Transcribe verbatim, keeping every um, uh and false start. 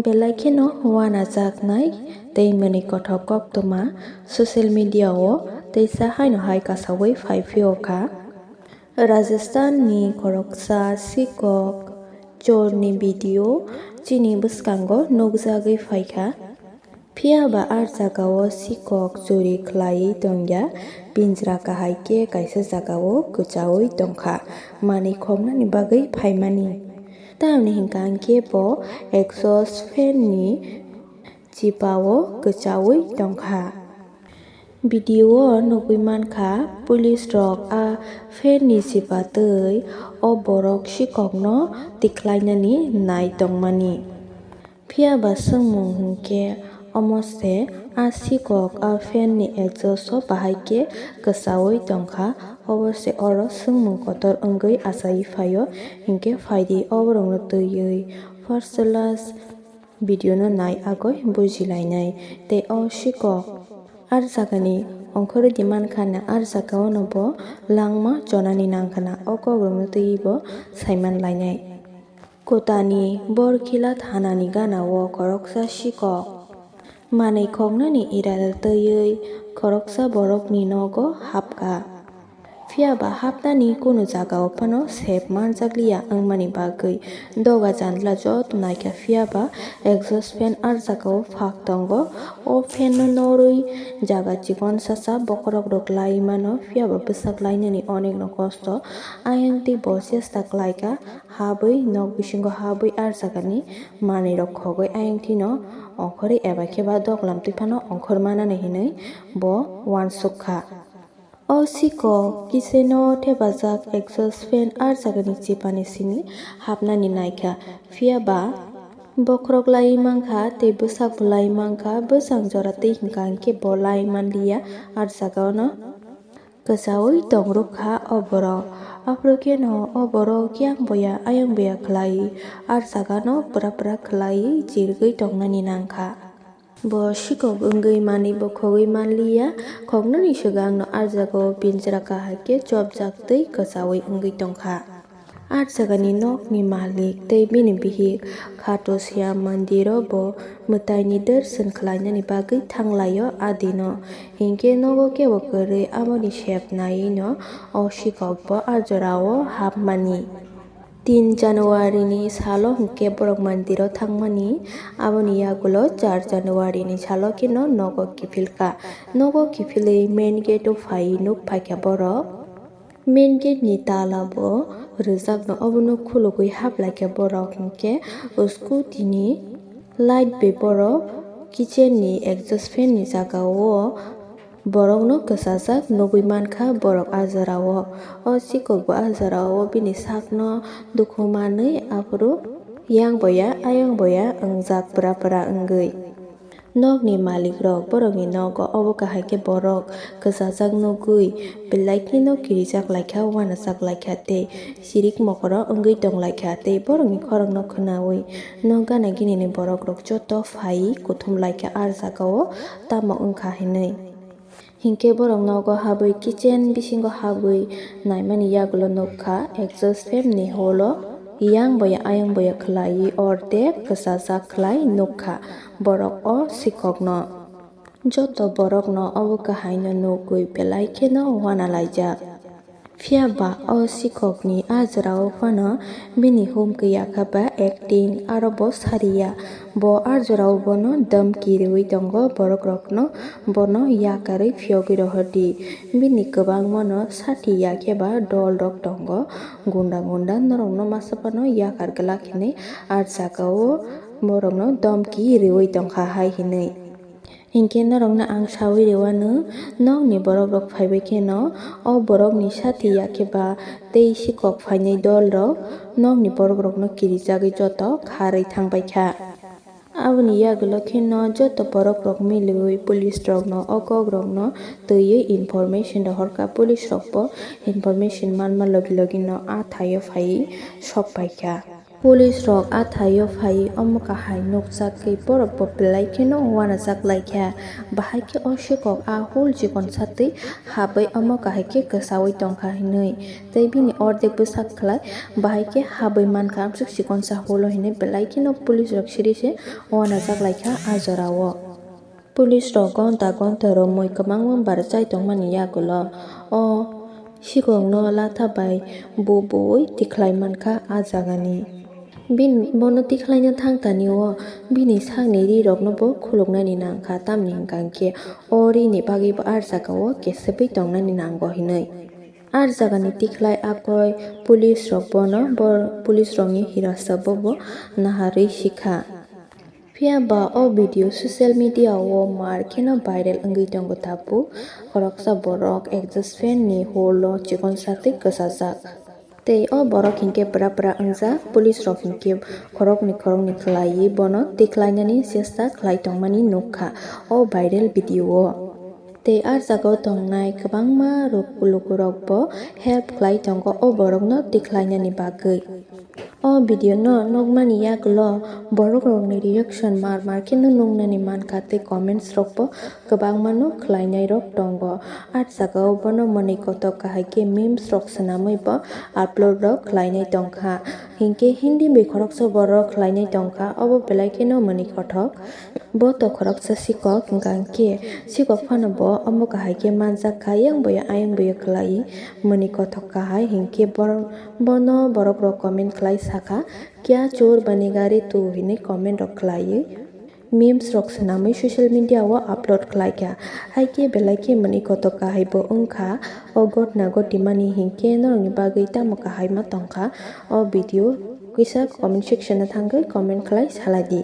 Belai kheno uanajaknai tei mwnwi kothok koktwma social media-o teisa haino hai kasaui phai phiyokha. Rajasthan-ni khoroksa sikok chorni video chini bwskango nukjagwi phaikha. Phiya ba a jagao sikok churi khlaiwi tongya, pinjra kahai khe kaisa jagao kwchaui tongkha, manwi khoknani bagwi phaimani. Tamni hwnkha hwnkhe bo exhaust fan-ni chipao kwchaui tongkha. Video-o nugwi mankha, police rok a fan-ni chipa twi o borok sikokno tikhlainani nai tongmani. Phiya ba swngmung hwnkhe, omo se a sikok a fan-ni exhaust-o bahai khe kwchaui tongkha, obo se oro swngmung kotor wngwi achaiwi phaio, hinkhe phaidi o borokno twiwi first class video-no nai agoi bujilainai. Tei o sikok a jagani ongkhorwi di mankha na, a jagao no bo langma chonani nangkha na, o kokrokno twiwi bo saiman lainai. Kotani Borkhila thanani gana-o khoroksa sikok manwi khoknani irada twiwi khoroksa borokni nogo hapkha. Phiya ba hapnani kunu jagao phano sep manjakliya wngmani bagwi doga jandla joto naikha, phiya ba exhaust fan a jagao phak tongo. O fan-no norwi jaga chikon sasa bokhorok rok lai mano, phiya ba bwsak lainani onekno kosto. Ayang tei bo chesta khlaikha, habwi nok bisingo habwi a jagani manwirok khogwi ayang thwino ongkhorwi eba khe ba doglam twi phano ongkhor manani hinwi bo uansuk kha. O sikok kitchen-o thepajak exhaust fan a jagani chipani simi hapnani naikha, phiya ba bokhorok laiwi mankha tei bwsak bo laiwi mankha. Bwsang jora twi hwnkha hwnkhe bo laiwi manliya a jagao no kwchaui tongrwkha o borok. Aphuru kheno o borok yang boya ayang boya khlaiwi a jagano pura pura khlaiwi chirigwi tongnani nangkha. Bo sikok wngwi manwi bo khogwi manliya, khoknani swkangno a jagao pinjra kahai khe chopjak tei kwchaui wngwi tongkha. A jagani nokni malik tei bini bihik Khatu Shyam Mandir-o bo mwtaini darshan khlainani bagwi thanglaio a dino. Hinkhe nogo kebo kwrwi aboni sep naiwi no o sikok bo a jorao hapmani. Tin January ni salo hinkhe borok mandir-o thangmani, aboni yagulo char January ni salo kheno nogo kiphilkha. Nogo kiphilwi main gate-o phaiwi nuk phaikha borok. Main gate ni tala bo rwjakno, obono khulugwi haplaikha borok, hinkhe scooty ni light bai borok kitchen ni exhaust fan ni jagao borokno kwchajak nugwi mankha borok a jorao. O sikok bo a jorao bini sakno dukhu manwi aphuru yang boya ayang boya wngjak pura pura wngwi. Nokni malikrok borokni nogo obo kahai khe borok kwchajak nugwi belai kheno kirijak laikha, uanajak laikha tei chirik mokoro wngwi tong laikha tei borokni khorokno khwnawi nok gana ginini borokrok joto phaiwi kuthum laikha a jagao tamo wngkha hinwi. Hinkhe borok nogo habwi kitchen bisingo habwi naimani yagulo nukha exhaust fan ni holo yang boya ayang boya khlaiwi ordek kwchajak khlai nukha borok o sikokno. Joto borokno obo kahaino nugwi belai kheno uanalaijak. Phiya ba o sikokni a jorao phano bini humkhe yakha ba acting aro bo sariya. Bo a jorao bono damki riwi tongo borokrokno, bono yakarwi phiyogwi rohordi. Bini kwbangmano sati yakhe ba dolrok tongo, gunda gunda norokno masa phano yakar glak hinwi a jagao borokno damki riwi tongkha hai hinwi. Hinkhe norokno ang saui rwano, nokni borokrok phaibai kheno o borokni sati yakhe ba tei sikok phainai dolrok nokni borokrokno kirijagwi joto kharwi thangbaikha. Aboni yagulo kheno joto borokrok miliwi police rokno o kokrokno twiwi information rohorkha. Police rokbo information manma logi logino a thaio phaiwi sokpaikha. Police rok a thaio phaiwi omo kahai nukjakgwi borokbo belai kheno uanajak laikha. Bahai khe o sikok a hul chikon satwi habwi omo kahai khe kwsaui tongkha hinwi tei bini ordek bwsak khlai bahai khe habwi mankha amsuk chikonsa hulo hinwi belai kheno police rok siri se uanajak laikha a jorao. Police rok gonta gonta romwi kwbangma bar chai tongmani yagulo o sikokno latha bai bu buwi tikhlai mankha a jagani. Bin-, bono tikhlaina thang tanio bini sakni rirokno bo khuluknani nangkha, tamni hwnkha hinkhe o rini bagwibo a jagao kesebwi tongnani nango hinwi. A jagani tikhlai akroi police rok bono bor-, police rokni hirasabo bo naharwi sikha. Phiya ba o video social media o mar kheno viral wngwi tongo tabuk. Khoroksa borok exhaust fan ni holo chikon satwi kwchajak. Tei o borok hinkhe bwra bwra wngjak, police rok hinkhe khoroknwi khoroknwi khlaiwi bono tikhlainani chesta khlai tongmani nukha o viral video o. Tei a jagao tongnai kwbangma ruk-, lukurokbo help khlai tongo o borokno tikhlainani bagwi. O video no nukmani yagulo borok rokni reaction mar mar kheno nuknani mankha tei comments rokbo kwbangma no khlainai rok tongo. A jagao bono mwnwi kotok kahai khe memes rok swnamwi bo upload rok khlainai tongkha. Hinkhe Hindi bai khoroksa borok khlainai tongkha, obo belai kheno mwnwi kothok. Bo to khoroksa sikok, hwnkha hinkhe sikok phano bo omo kahai khe manjak kha, yang boya ayang boya khlaiwi mwnwi kothok kahai, hinkhe bor-, bono borok rok comment khlai sakha, "Kya chor banega re tu?" hinwi comment rok khlaiwi memes rok swnamwi social media o upload khlaikha. Hai khe belai khe mwnwi kotok kahai bo wngkha o ghotna ghotimani, hinkhe norokni bagwi tamo kahai ma tongkha o video, kisa comment section o thangwi comment khlai salai di.